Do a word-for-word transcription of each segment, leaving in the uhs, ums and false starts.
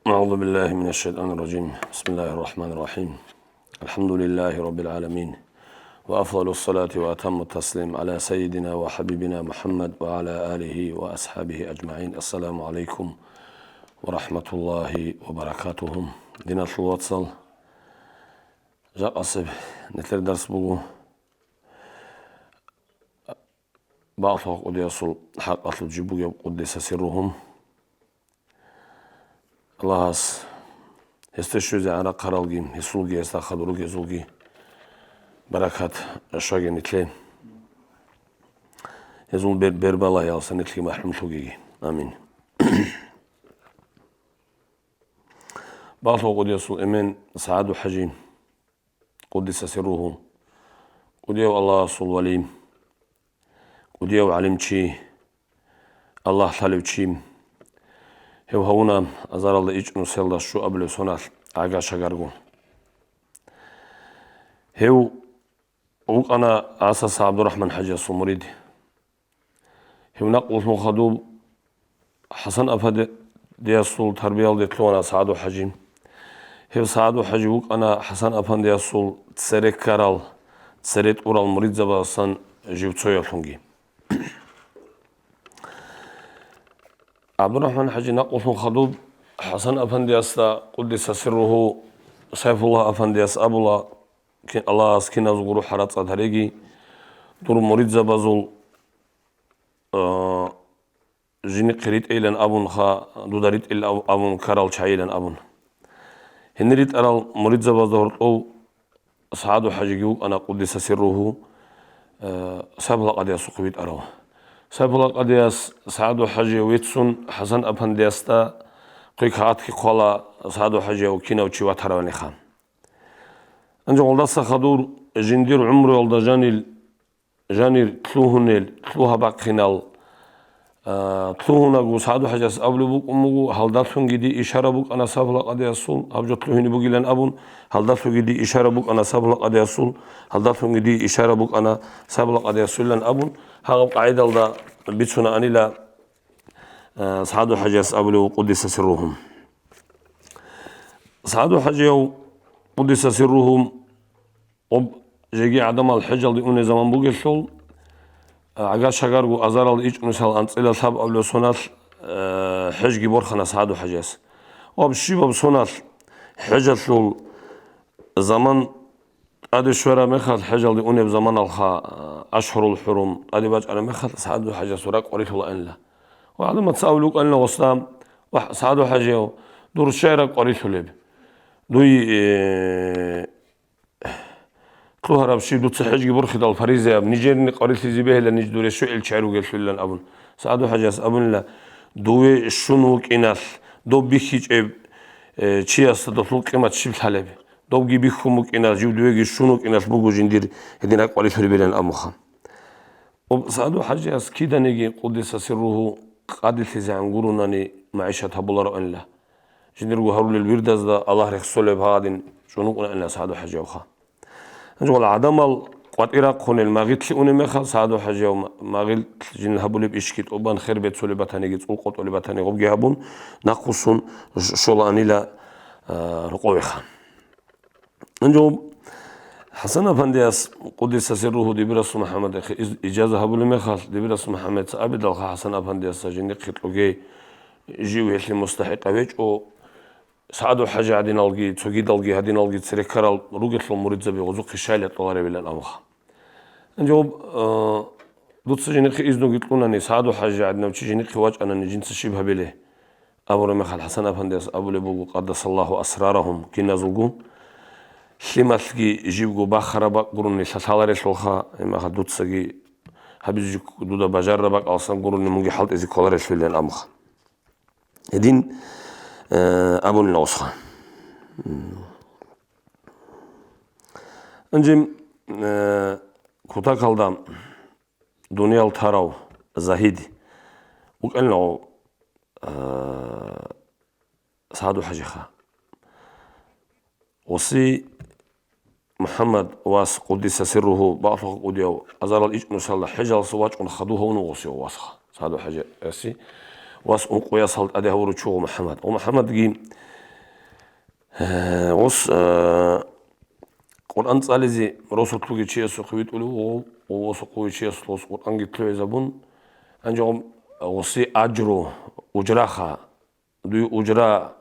أعوذ بالله من الشيطان الرجيم. بسم الله الرحمن الرحيم. الحمد لله رب العالمين. وأفضل الصلاة وأتم التسليم على سيدنا وحبيبنا محمد وعلى آله وأصحابه أجمعين. السلام عليكم ورحمة الله وبركاته. Диналъул вацал, жакъасеб нилъер дарс буго Бакълъун кӀудиясул хӀакъалъулъ жиб бугеб къуддиса сирругьу. Аллагьас гьесде щвезегӀан рахъаралги, гьесулги, гьесда хадур ругезулги баракат щваги нилъее. Гьезул бер-, бербалаялдаса нилъги махӀрумлъугеги. Амин. Бакълъун кӀудиясул эмен СагӀаду-хӀажи, къуддиса сирругьу, кӀудияв Аллагьасул вали, кӀудияв гӀалимчи, Аллагь лъалев чи. Гьев гьавуна азаралда ичӀнусиялда щуабилев соналъ гӀага-шагарго. Гьев вукӀана ГӀасаса ГӀабдурахӀман-хӀажиясул мурид. Гьев накълулъун хадуб ХӀасан-афандиясул тарбиялде лъугьана СагӀаду-хӀажи. Гьев СагӀаду-хӀажи вукӀана ХӀасан-афандиясул цере ккарал, цере тӀурал муридзабаздасан жив цоявлъунги. ГӀабдурахӀман-хӀажи накълулъун хадуб ХӀасан-афандиясда, къуддиса сирругьу, Сайфуллагь-афандияс абула, ки-, Аллагьас киназулго рухӀ рацӀцӀад гьареги, дур муридзабазул, а, жинихъе ритӀейилан абунха, дуда ритӀейилан аб-, абун ккарал чагӀийилан абун. Гьенир ритӀарал муридзабазда гьоркьов СагӀаду-хӀажиги вукӀана, къуддиса сирругьу, э, Сайфуллагь-къадиясухъе витӀарав. Сайфуллагь-къадияс СагӀаду-хӀажи веццун ХӀасан-афандиясда хъвей кагъатги хъвала, СагӀаду-хӀажияв кинав чи ватараваниха. Гьанже гъолдаса хадур жиндир гӀумруялда жанил жанир лъугьунел, лъугьа бахъинал, а, лъугьунаго СагӀаду-хӀажияс абулеб букӀун буго, гьалдалъунги дие ишара букӀана Сайфуллагь-къадиясул, гьаб жо лъугьине бугилан абун, гьалдалъунги дие ишара букӀана Сайфуллагь-къадиясул, гьалдалъунги дие ишара букӀана Сайфуллагь-къадиясулилан абун, гьагъаб къагӀидалда бицунаанила, а, СагӀаду-хӀажияс абулев, къуддиса сирругьу. СагӀаду-хӀажияв, къуддиса сирругьу, Гъоб жеги гӀадамал хӀежалде унеб заман бугелъул, гӀага-шагарго азарал ичӀнусал анцӀила лъабабилеб соналъ, э, хӀежги борхана СагӀаду-хӀажияс. Ва щибаб соналъ хӀежалъул заман тӀаде щвараб мехалъ, хӀежалде унеб заманалха, э, ашгьурул хӀурум тӀаде бачӀараб мехалъ, СагӀаду-хӀажиясул ракӀ къварилъулаанила. Ва гӀадамаца абулеб букӀанила гъосда: «Ва, СагӀаду-хӀажияв, дур щай ракӀ къварилъулеб? Дуй, э, лъугьараб щиб дуца хӀежги борхидал фаризаяб, нижерни къварилъизе бегьила ниж дур рещтӀел чагӀи ругелъулилан», — абун. СагӀаду-хӀажияс абунила: «Дове щун вукӀиналъ, доб бихьичӀеб, э, чиясда долъул къимат щиб лъалеб? Добги бихьун букӀиналъ, жив довеги щун вукӀиналъ буго жиндир гьедин ракӀ къварилъулебилан», — абунха. Об СагӀаду-хӀажияс киданиги, къуддиса сирругьу, къадилъизегӀан гурунани магӀишат гьабулароанила. Жиндирго гьарулел вирдазда Аллагь рехсолеб гьадин чӀунукъунаанила СагӀаду-хӀажиявха. Гьанже гъол гӀадамал къватӀир рахъунел магъилъе унеб мехалъ, СагӀаду-хӀажияв ма-, магъилъ жинил гьабулеб ишги тӀубан, хер беццулеб батаниги, цӀул къотӀулеб батаниги гъобги гьабун, нахъвуссун щ-, щолаанила, а, рокъовеха. Гьанже ХӀасан-афандияс, къуддиса сирругьу, дибирасул МухӀаммадихъе из-, ижаза гьабулеб мехалъ, дибирасул МухӀаммадица абидалха ХӀасан-афандиясда жиндихъе кьоге, жив гьелъие мустахӀикъав гьечӀо, СагӀаду-хӀажи гьадиналги, цогидалги гьадиналги цере ккарал ругелъул муридзаби гъозухъе щайила тӀоларебилан абуха. Гьанже, э, дуца жиндихъе изнуги кьунани, СагӀаду-хӀажи гьадинав чи жиндихъе вачӀанани, жинца щиб гьабилеб? Абураб мехалъ ХӀасан-афандияс абулеб буго, къаддасаллагьу асрарагьум, киназулго лъималъги жибго бахараб бакӀ гурони лъалъаларелъулха, гьеб мехалъ дуцаги гьабизе дуда бажарараб бакӀалдасан гурони мунги хӀалтӀизе кколарелъулилан абуха. Гьедин, э, абунила гъосха. Гьанже, э, кутакалда дуниял тарав загьид вукӀанила, а, СагӀаду-хӀажиха. Гъоси МухӀаммад вас, къуддиса сирругьу, бакълъун кӀудияв, азарал ичӀнусалда хӀежалъуса вачӀун хадув гьавуна гъосиев васха. СагӀаду-хӀажиясе вас ункъоясал тӀаде гьавурав чи вуго МухӀаммад. Ва МухӀаммадги Э, ус, э, Къуръан цӀализе росулъуги чиясухъе витӀулев вуго, ва осухъуги чиясулъ ус Къуръанги лъугӀизабун, гьанже гъоб-, гъоси ажру, ужраха, дуе ужра,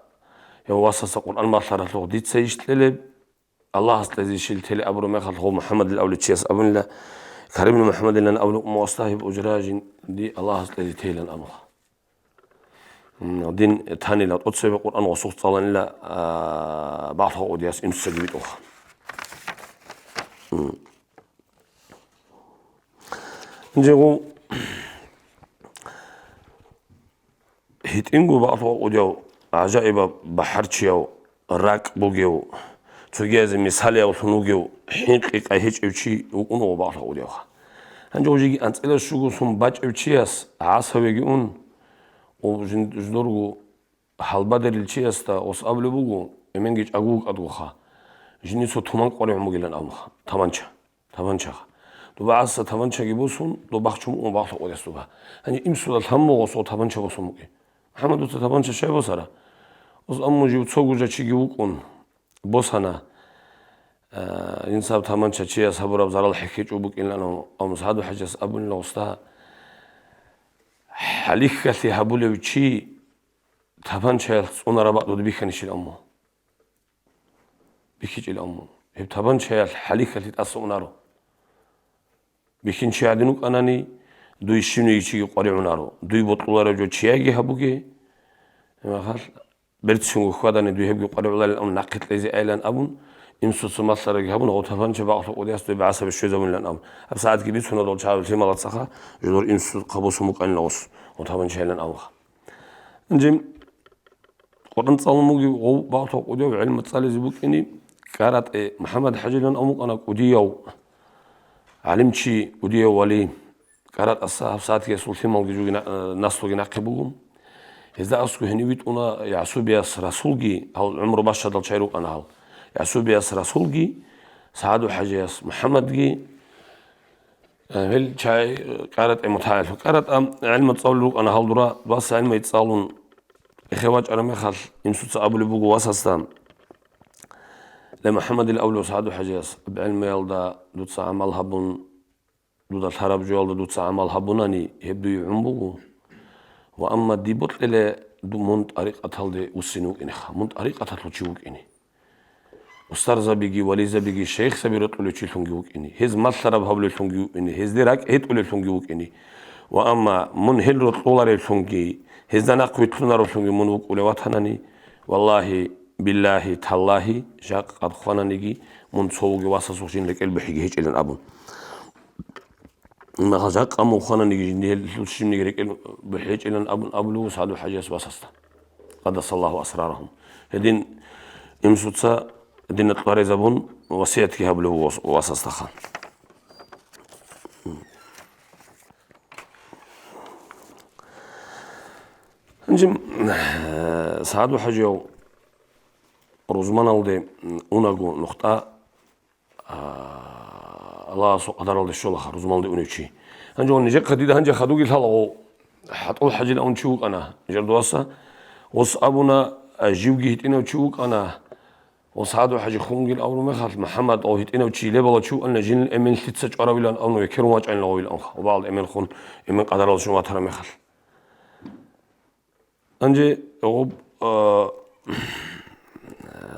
я васаса Къуръан малъаралъухъ дица иш кьелеб, Аллагьас кьезе щил теле абураб мехалъ, гъов МухӀаммадил абулев чияс абунила, Каримил МухӀаммадилан абулев мугъасда гьеб ужра жинди Аллагьас кьезе тейилан абуха. М, дин танила, тӀоцебе Къуръан гъосухъ цӀаланила, а, балъгъа кӀудияс имцӀаги битӀуха. М. Жегу гьитӀинго балъгъа кӀудияв, гӀажаибаб бахӀарчияв, ракӀ бугев, цогиязе мисалиявлъун вугев, хӀинкъи къай гьечӀев чи вукӀун вуго балъгъа кӀудиявха. Гьанже гъужиги анцӀила щуго сун бачӀев чияс гӀасавеги ун, Ов жин-, жидерго гьалбадерил чиясда ос абулеб буго, эменги чӀаго вукӀадгоха, жинди цо туман къваригӀун бугилан абунха, таманча, таманчаха. Доба гӀаса таманчаги босун, доб бахчун букӀун балъгъа кӀудияс доба. Гьанже имсуда лъаммугъ осо таманча босун букӀи. МухӀаммад, дуца таманча щай босара? Ос амму жив цо гужа чиги вукӀун босана. Э, инсаб таманча чияс гьабураб зарал хӀехьечӀо букӀинилан, амма СагӀаду-хӀажияс абунила, уста, хӀалихьалъи гьабулев чи таманчаялъ цӀунараб бакӀ дуда бихьанищил амма. БихьичӀил амма. Гьеб таманчаялъ хӀалихьалъи тӀаса унаро. Бихьинчи гӀадин вукӀанани, дуй щивниги чиги къваригӀунаро, дуй бокьуларев жо чияги гьабуге, гьебмехалъ берцинго хьвадани дуй гьебги къваригӀуларилан нахъе кьезе айилан абун, имсуца малъараги гьабун, гъо таманча балъгъа кӀудияс дуй бегӀасаби щвезабунилан абун. ГьабсагӀатги бицуна дол чагӀазул лъималацаха, жидер имсу хъабусун букӀанила ос, гъо таманчайилан абунха. Гьанже Къуръан цӀалун бугев гъов балъгъа кӀудияв гӀелму цӀализе букӀине, КӀаратӀе МухӀаммад-хӀажилан абун вукӀана кӀудияв гӀалимчи, кӀудияв вали. КӀаратӀаса гьабсагӀатги гьесул лъималги жуги на-, наслуги нахъе буго. Гьезда аскӀов гьенив витӀуна ЯгӀсубияс Расулги, гьал гӀумру бащадал чагӀи рукӀана гьал. ЯгӀсубияс Расулги, СагӀаду-хӀажияс МухӀаммадги, Гьел чай КӀаратӀе мутагӀил. КӀаратӀа гӀелму цӀалулел рукӀана гьал дура, дос гӀелму цӀалун эхе вачӀараб мехалъ, имсуца абулеб буго васасда: «Ле, МухӀаммадил авлу СагӀаду-хӀажияс, гьаб гӀелмуялда дуца гӀамал гьабун, дуда лъараб жоялда дуца гӀамал гьабунани, гьеб дуе гӀун буго. Ва амма дие бокьила, ду-, мун тӀарикъаталде вуссине вукӀинеха, мун тӀарикъаталъул чи вукӀине». Устарзабиги, вализабиги, шайихзаби рокьулев чилъунги вукӀине, гьез малъараб гьавлевлъунги вукӀине, гьезде ракӀ гьетӀулевлъунги вукӀине. Ва амма мун гьел рокьуларевлъунги, гьезда нахъ вилълъунаревлъунги мун вукӀулев ватанани, валлагьи, биллагьи, таллагьи, жакъа къад хвананиги, мун цо вугев васасухъ жин рекӀел бухӀиги гьечӀилан абун. Махал жакъа мун хвананиги жинди гьелъул щибниги рекӀел бухӀечӀилан абун абулев СагӀаду-хӀажияс васасда. Къадасаллагьу асрарагьум. Гьедин имсуца динат къваризабун васиятги гьабулев вас-, васасдаха. Гьанже, э, СагӀаду-хӀажияв рузманалде унаго нухда А, Аллагьасул къадаралде щолаха рузмалде унев чи. Гьанже нижехъа дида гьанже хадуги лъалаго, ХӀатӀул-хӀажил авун чи вукӀана. Нижер дугьаса ос абуна, а, живги гьитӀинав чи вукӀана. Ос СагӀаду-хӀажи хунгил авру мехалъ, МухӀаммад ав гьитӀинав чи лебала чи вукӀана, жинил эмен лъица чӀваравилан авну векерун вачӀанила гъовил анха. Убагьалда эмен хун, эмен къадаралде щун ватараб мехалъ. Гьанже гъоб, а,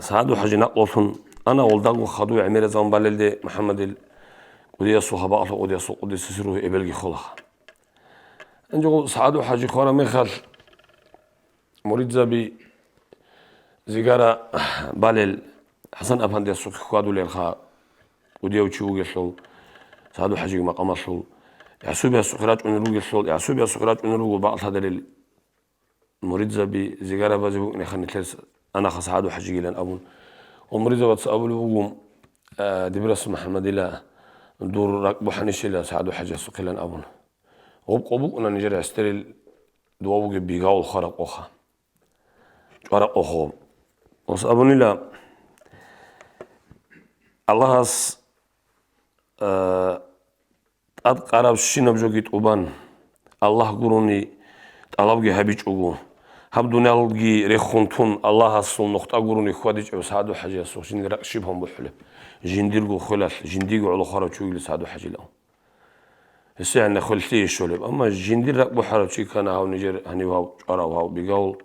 СагӀаду-хӀажи накълулъун ана, гъолдаго хадув гӀемеризавун балелде МухӀаммадил кӀудиясул хабаалъул кӀудиясул къуддиса сирругьу эбелги холаха. Гьанже гъоб СагӀаду-хӀажи хвараб мехалъ, муридзаби зигара балел ХӀасан-апандиясухъе хьвадулелха, кӀудияв чи вугелъул, СагӀаду-хӀажиги макъамалъул, ЯгӀсубиясухъе рачӀунел ругелъул, ЯгӀсубиясухъе рачӀунел руго бакълъадерил муридзаби, зигарабазе букӀинеха нилъер СагӀаду-хӀажи гилан абун. Ва муридзабаца абулеб буго, а, диб рас МухӀаммадила, дур ракӀ бухӀанищила СагӀаду-хӀажиясухъилан абун. Гъоб къо букӀуна нижер гӀестарил дова бугеб бигавул хвараб къоха. ЧӀвараб къохо. Ос абунила, Аллагьас, а, тӀад къарабщинаб жоги тӀубан, Аллагь гурони тӀалабги гьабичӀого, Гьаб дуниялги рехун тун, Аллагьасул нухда гурони хьвадичӀев СагӀду ХӀажиясухъ жиндир ракӀ щиб гьабун бухӀулеб? Жиндирго хвелалъ, жиндиего гӀоло хварав чи вугила СагӀду ХӀажияв. Гьесие гьанна хвеллъи щолеб. Амма жиндир ракӀ бухӀарав чи ккана гьав нижер гьанив гьав чӀварав гьав бигавул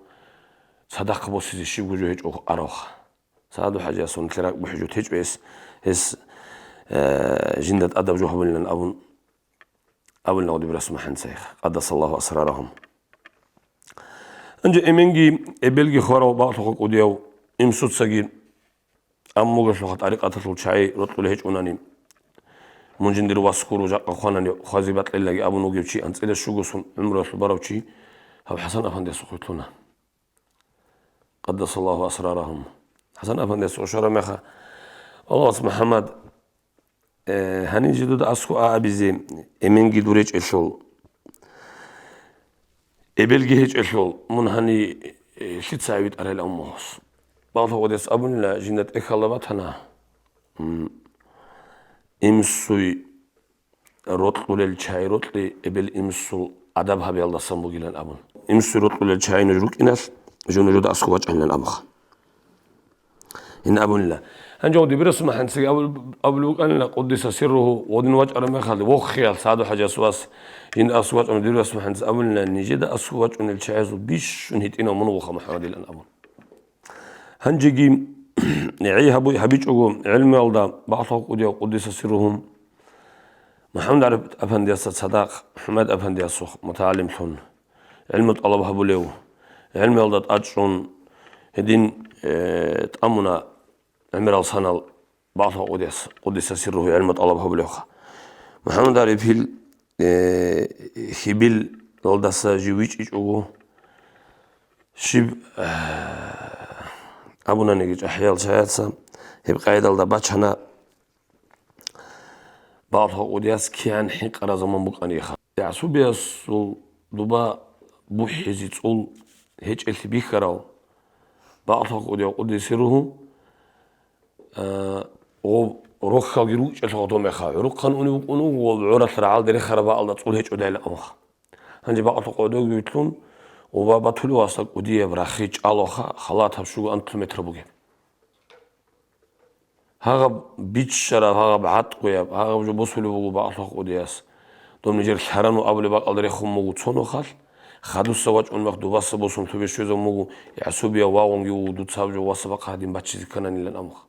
цадахъ босизе щибго жо гьечӀо аравха. СагӀду ХӀажиясул нилъер ракӀ бухӀи жо течӀо гьес, гьес, э, жинда тӀадаб жо гьабулилан абун, абулин гъодиб расмахӀанцайха, къаддасаллагьу асрарагьум. Гьанже эменги эбелги хварав бакълъухъа кӀудияв имсуцаги, амма мугелъухъа тӀарикъаталъул чагӀи рокьулел гьечӀунани, мун жиндир вас гуро жакъа хванани хвази бакьиллаги абун вугев чи, анцӀила щугосун гӀумруялъул барав чи гьав ХӀасан афандиясухъ вилълъуна. Къаддасаллагьу асрарагьум. ХӀасан афандияс ошараб меха, Аллагьас, МухӀаммад, э, гьанин жидуда аскӀу а абизе, эменги дур речӀелъул, эбелги гьечӀелъул, мун гьани, э, лъица гьавитӀарайилан мугьус. Бакълъухъа кӀудияс абунила, жинда тӀехьалда батана, м, имсуй рокьулел чагӀи рокьи эбел имсул адаб гьабиялдасан бугилан абун. Имсуй рокьулел чагӀи нуж рукӀиналъ, жо нужуда аскӀу бачӀанилан абуха. Гьин абунила. Гьанже гъодиб расмахӀанцаги абул-, абулеб букӀанила, къуддиса сирругьу, гъодин вачӀараб мехалда, вохиялъ СагӀду ХӀажияс вас, жинда аскӀу бачӀун дир расмахӀанцаги абунила, нижеда аскӀу бачӀунел чагӀазул бищун гьитӀинав мун вуха МухӀаммадилан абун. Гьанжеги гӀей гьабу-, гьабичӀого гӀелмуялда бакълъухъа кӀудияв къуддиса сирругьу МухӀаммад ГӀариф афандиясда цадахъ ХӀумайд афандиясухъ мутагӀалимлъун, гӀелму тӀалаб гьабулев, гӀелмуялда тӀачӀун гьедин, э, тӀамуна гӀемерал санал бакълъухъа кӀудияс, къуддиса сирругьу, гӀелму тӀалаб гьабулевха. МухӀаммад ГӀарифил, э, хьибилалдаса жив вичӀичӀого, щиб, э, абунаниги чӀахӀиял чагӀаца гьеб къайдалда бачана, бакълъухъа кӀудияс кигӀан хӀинкъараб заман букӀаниха. ГӀасубиясул дуба бухӀизе цӀул гьечӀелъи бихьарав бакълъухъа кӀудияв къуддиса сирругьу, э, гъоб рохьалги рукӀчӀелъ гъодомеха, гӀурухъан унев вукӀун вуго гъоб гӀоралъ рагӀалде рехараб бакӀалда цӀул гьечӀодайилан абуха. Гьанже бакълъухъа кӀудияв вилълъун, гъоба батулев васда кӀудияб рахи чӀалаха, халатаб щуго анлъго метр бугеб. Гьагъаб биччараб, гьагъаб гӀатӀкъуяб, гьагъаб жо босулеб буго бакълъухъа кӀудияс. Доб нижер лъарану абулеб бакӀалда рехун буго цо нухалъ, хадуса вачӀун мех дубаса босун лъубе щвезабун буго, гӀасубияв вагъунги вуго, дуца гьаб жо васабахъа гьадин бачизе ккананилан абуха.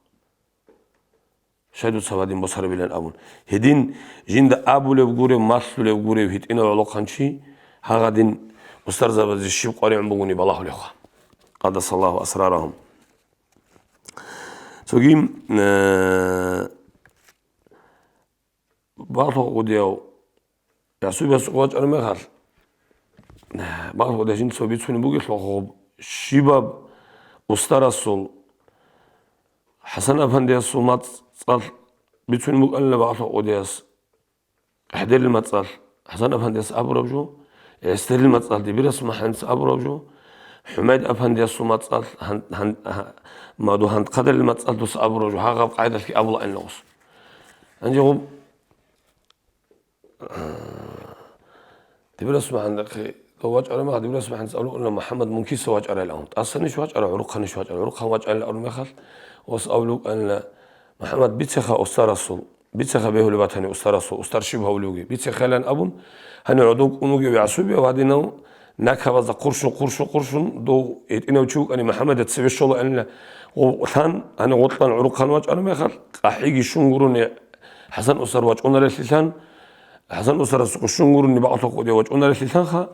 Щай дуца гьадин босарабилан абун. Гьедин жинда абулеб гурев, малъулеб гурев гьитӀинав гӀолохъанчи, гьагъадин устарзабазе щиб къваригӀун бугони балагьулевха. Къаддасаллагьу асрарагьум. Цоги, э, бакълъухъа кӀудияв гӀасубиясухъ вачӀараб мехалъ, бакълъухъа кӀудияс жинца бицунеб бугелъул гъоб щибаб устарасул, ХӀасан афандиясул мацӀалъ бицунеб букӀанила бакълъухъа кӀудияс. ГӀедерил мацӀалъ ХӀасан афандияс абураб жо, гӀестерил мацӀалъ Дибирас МухӀаммадас абураб жо, ХӀумайд афандиясул мацӀалъ, гьан-, гьан-, гьа-, Маду Гьандхъадарил мацӀалъ дос абураб жо, гьагъаб къайдалъги абулаанила гъос. Гьанже гъуб, Дибирас МухӀаммадахъе дов вачӀараб мехалъ, Дибирас МухӀаммадас абулаанила МухӀаммад мун киса вачӀарайилан. ТӀасанищ вачӀара, гӀурухъанищ вачӀара, гӀурухъан вачӀарайилан абураб мехалъ, гъос абулаанила, МухӀаммад, бицеха устарасул. Бицеха бегьулеб батани устарасул, устар щиб гьавулевги, бицехайилан абун, гьанив гӀодов кӀун вугев гӀасубияв гьадинав накабазда хъурщун, хъурщун, хъурщун, дов гьитӀинав чи вукӀани МухӀаммадица цеве щолаанила гъо-, лъан, гьанив гъоркьан гӀурухъан вачӀараб мехалъ, къахӀиги щун гурони ХӀасан устар вачӀунарелъилан, ХӀасан устарас щун гурони бакълъухъа кӀудияв вачӀунарелъиланха,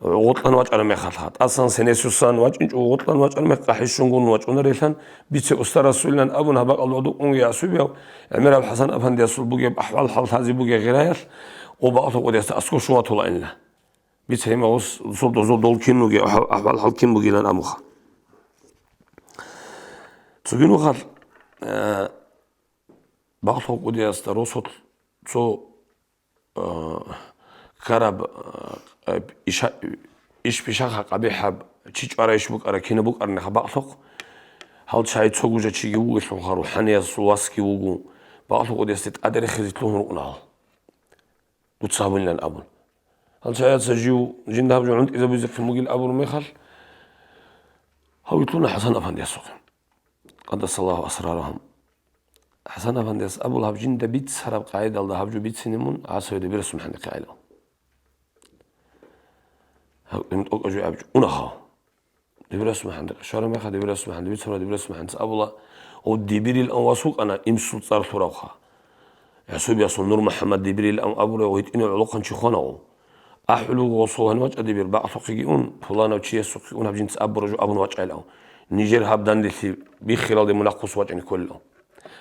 гъоркьан вачӀараб мехалъха, тӀасан сенесусан вачӀинчӀо гъоркьан вачӀараб мех къахӀи щун гурони вачӀунарелъан, бице устарасулилан абун гьаб бакӀалда гӀодов кӀунги гӀасубияв, гӀемераб ХӀасан афандиясул бугеб ахӀвал-хӀал лъазе бугеб гъираялъ, гъо бакълъухъа кӀудиясда аскӀор щун ватулаанила. Бице гьимагъус досул дозул дол кин вугев, ахӀвал-, ахӀвал-хӀал кин бугилан абуха. Цоги нухалъ, э, бакълъухъа кӀудиясда росулъ цо а, ккараб, а, иша-, иш пишаха къабихӀаб, чи чӀварайищ букӀара, кина букӀарниха бакълъухъ. Гьал чагӀи цо гужа чиги вугелъулха, рухӀаниясул васги вуго, бакълъухъа кӀудиясде тӀаде рехизе лъугьун рукӀуна гьал. Дуца гьабунилан абун. Гьал чагӀица жив жинда гьаб жо гӀунтӀизабизехъин бугил абураб мехалъ, Гьав витӀуна ХӀасан афандиясухъе. Къаддасаллагьу асрарагьум. ХӀасан афандияс абула гьаб жинда бицараб къагӀидалда гьаб жо бицине мун гӀасаве дибирасул хӀанихъе айилан. Гьав, им тӀокӀаб жо абичӀо, уна гьав. Дибирасул хӀанихъе. Щвараб мехалъ дибирасул хӀанихъе, бицараб дибирасул хӀанихъе абула, гьав дибирилан вас вукӀана имсул цӀар лъуравха. ГӀасубиясул Нур МухӀаммад дибирилан абурав гьитӀинав гӀолохъанчи хвана гьав. АхӀулев гъосул гьанив вачӀа дибир бакълъухъеги ун, пуланав чиясухъе ун гьаб жинца абураб жо абун вачӀайилан. Нижер гьаб данделъи биххиралде мунагь хъус вачӀине кколилан.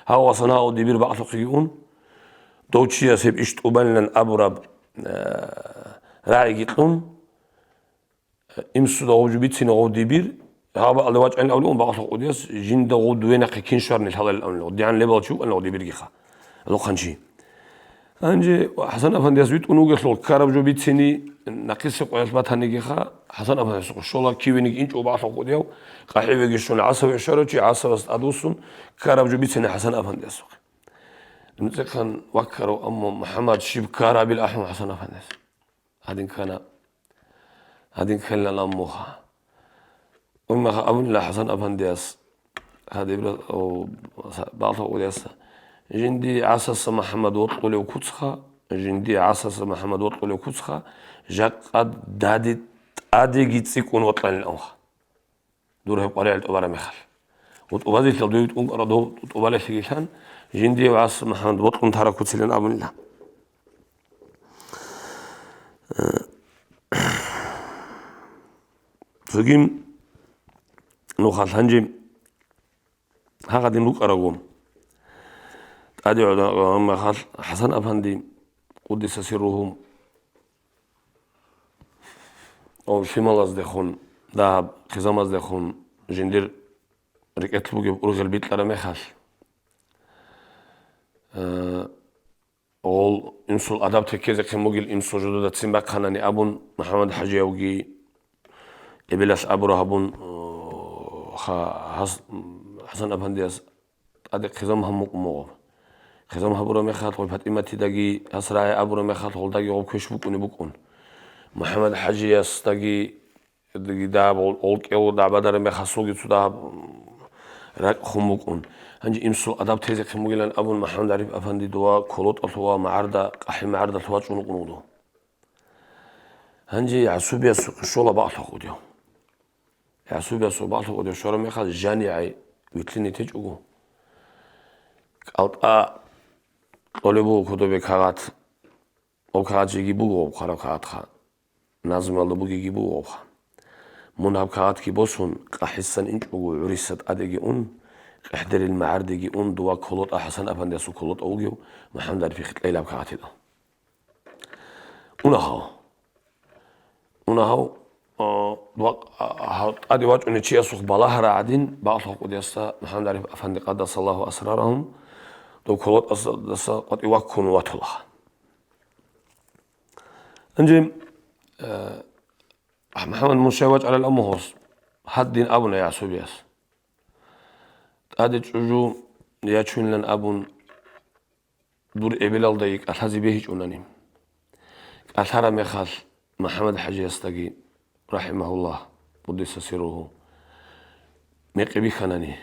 Гьав васана гьав дибир бакълъухъеги ун, дов чияс гьеб иш тӀубанилан абураб, э, рагӀиги кьун, имсуда гъов жо бицине гъов дибир, гьаб бакӀалде вачӀайин абулев бакълъухъ кӀудияс, жинда гъов дуе нахъе кин щварни лъаларел абунилан, дигӀан лебал чи вукӀанилан гъов дибиргиха. Гьалухъанчи. Гьанже ХӀасан афандияс витӀун вугелъул ккараб жо бицини, нахъисеб къоялъ батанигиха, ХӀасан афандиясухъ щола кивениги инчӀо бакълъухъ кӀудияв, къахӀивеги щун гӀасаве щварав чи гӀасавас тӀадвуссун, ккараб жо бицини ХӀасан афандиясухъе. НуцӀихъан ваккарав, амма МухӀаммад щиб ккарабил ахӀун ХӀасан афандияс. Гьадин ккана. Гьадин ккелилан аммуха. Унмаха абунила ХӀасан афандияс, гьадибра, о, са-, балъа кӀудиясда. Жинди гӀасаса МухӀаммад вокьулев куцха, жинди гӀасаса МухӀаммад вокьулев куцха, жакъа дади тӀадеги цӀикӀкӀун вокьанилан амха. Дур гьеб къваригӀел тӀубараб мехалъ. ГъутӀубазилъал дуе витӀун кӀвара дов тӀубалелъигилъан, жиндие вас МухӀаммад бокьун тараб куцилан абунила. Цогим нухалъ гьанже гьагъадин рукӀараго. ТӀаде гӀодобегӀан мехалъ ХӀасан афанди, къуддиса сирругьу, Ов лъималаздехун, дагьаб хъизамаздехун жиндир рекӀелъ бугеб ургъел бикьараб мехалъ, э, гъол инсул адаб теккезехъин бугел инсул жодода ццин бахъанани абун, МухӀаммад ХӀажиявги эбелалъ абура гьабун, э, ха-, гьас-, ХӀасан афандияс тӀаде хъизам гьамукъун буго. Хъизам гьабураб мехалъ гъой ПатӀиматидаги гьас рагӀи абураб мехалъ гъолдаги гъоб квеш букӀунеб букӀун. МухӀаммад ХӀажиясдаги, даги дагьаб гъол-, гъолкӀев дагӀбадараб мехалъ гъосулги цо дагьаб ракӀ хун букӀун. Гьанже инсул адаб тезехъин бугилан абун МухӀаммад ГӀариф афанди дова КолотӀалъув ва магӀарда, КъахӀи магӀардалъув вачӀун вукӀун вуго. Гьанже ГӀасубияс щола бакълъухъ кӀудияв. ГӀасубиясул бакълъухъ кӀудияв щвараб мехалъ жанигӀай вилълъине течӀого. КӀалтӀа кьолеб буго кодобе кагъат. Гъоб кагъат жеги буго гъоб хъараб кагъатха. Назмуялда бугеги буго гъобха. Мун гьаб кагъатги босун, къахӀисан инчӀого гӀуриса тӀадеги ун, къехӀдерил магӀардеги ун, дова КолотӀа ХӀасан афандиясул КолотӀа вугев МухӀаммад ГӀарифихъе кьейилаб кагъатидал. Уна гьав. Уна гьав, а, ва-, а, гьав тӀаде вачӀунев чиясухъ балагьараб гӀадин, бакълъухъ кӀудиясда МухӀаммад ГӀариф афанди къаддасаллагьу асрарагьум, дов КолотӀасдаса къватӀив ваккун ватула. Гьанже, э, МухӀаммад, мун щай вачӀарал амугьос, гьадин абуна ГӀасубияс. ТӀаде чӀужу ячунилан абун, дур эбелалдаги кӀалъазе бегьичӀунани. КӀалъараб мехалъ МухӀаммад ХӀажиясдаги, рахӀимагьуллагь, къуддиса сирругьу, мекъи бихьанани,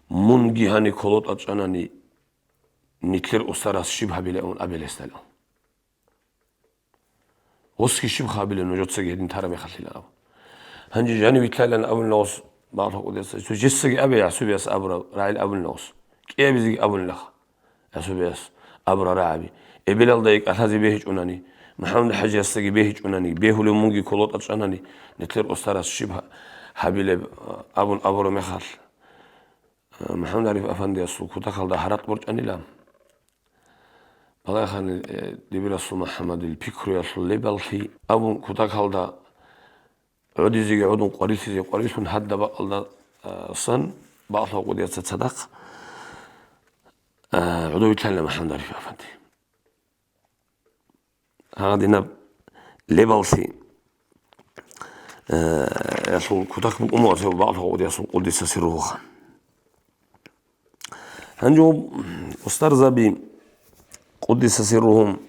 мунги гьани КолотӀа чӀанани, нилъер устарас щиб гьабилаун абилесдал. Гъосги щиб гьабилев нужецаги гьедин тараб мехалъилан абу. Гьанже жанив вилълъайилан абунила гъос, бакълъухъ кӀудиясда, цо жесаги абе, ГӀасубияс абураб рагӀил абунила гъос. КӀиабизеги абунилаха. ГӀасубияс абураб рагӀаби. Эбелалдаги кӀалъазе бегьичӀунани, МухӀаммад ХӀажиясдаги бегьичӀунани, бегьулев мунги КолотӀа чӀанани, нилъер устарас щиб гьа-, гьабилеб, абун абураб мехалъ, МухӀаммад ГӀариф афандиясул кутакалда гьаракь борчӀанила. Балагьани, э, дибирасул МухӀаммадил пикруялъул лебаллъи абун кутакалда гӀодизеги гӀодун, къварилъизе къварилъун, гьадаб бакӀалда, э, сан бакълъухъ кӀудиясда цадахъ, э, гӀодов вилълъанила МухӀаммад ГӀариф афанди. Гьадинаб лебаллъи, э, ялъул кутак букӀун буго гьев бакълъухъ кӀудиясул къуддиса сирругьуха. Гьанже гьоб устарзаби, къуддиса сирругьум,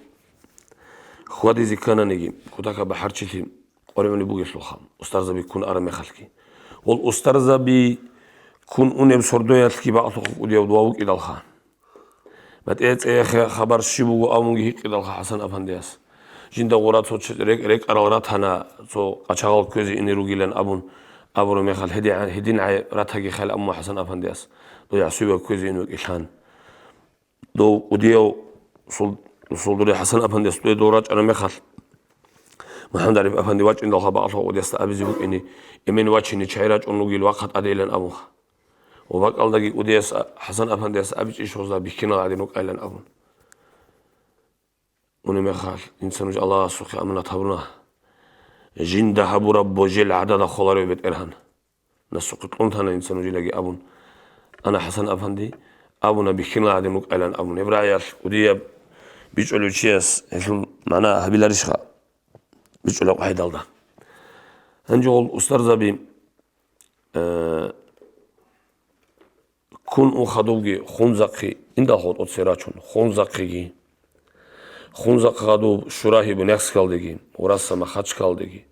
хьвадизе ккананиги, кутакаб бахӀарчилъи къваригӀунеб бугелъулха, устарзаби ккун араб мехалъги. Гъол устарзаби ккун унеб сордоялъги бакълъухъ кӀудияв дова вукӀидалха. БатӀе-цӀехе хабар щиб буго абунги гьикъидалха ХӀасан-афандияс. Жинда гъура цо ч-, рекӀ-, рекӀарал ратана, цо къачагъал кквезе ине ругилан абун, абураб мехалъ, гьедигӀан-, гьедин гӀай ратаги хал абун ХӀасан-афандияс, дой гӀасуяб кквезе ин вукӀилъан. Дов кӀудияв сул-, сулдури ХӀасан-афандияс дой дов рачӀараб мехалъ, МухӀаммад-ГӀариф-афанди вачӀиндалха бакълъухъ кӀудиясда абизе букӀине, эмен вачине чай рачӀун ругел вахъа тӀадейилан абунха. Ва бакӀалдаги кӀудияс ХӀасан-афандияс абичӀищ гъозда бихьинал гӀадин рукӀайилан абун. Унеб мехалъ, инсан нуж Аллагьасухъе аманат гьабуна. Жинда гьабураб божел гӀадада холарев БетӀергьан. Насухъе кьун тана инсан нужедаги абун. Ана ХӀасан-афанди, абуна бихьинал гӀадин рукӀайилан абун. Гьеб рагӀиялъ кӀудияб бичӀчӀулев чияс гьелъул магӀна гьабиларищха? БичӀчӀулеб къагӀидалда. Гьанже гъол устарзаби, э, ккун ун хадубги Хунзахъе, индалха тӀоцере рачун, Хунзахъеги. Хунзахъ хадуб Шурагьи Буняхскалдеги, Ураса Махачкалдеги,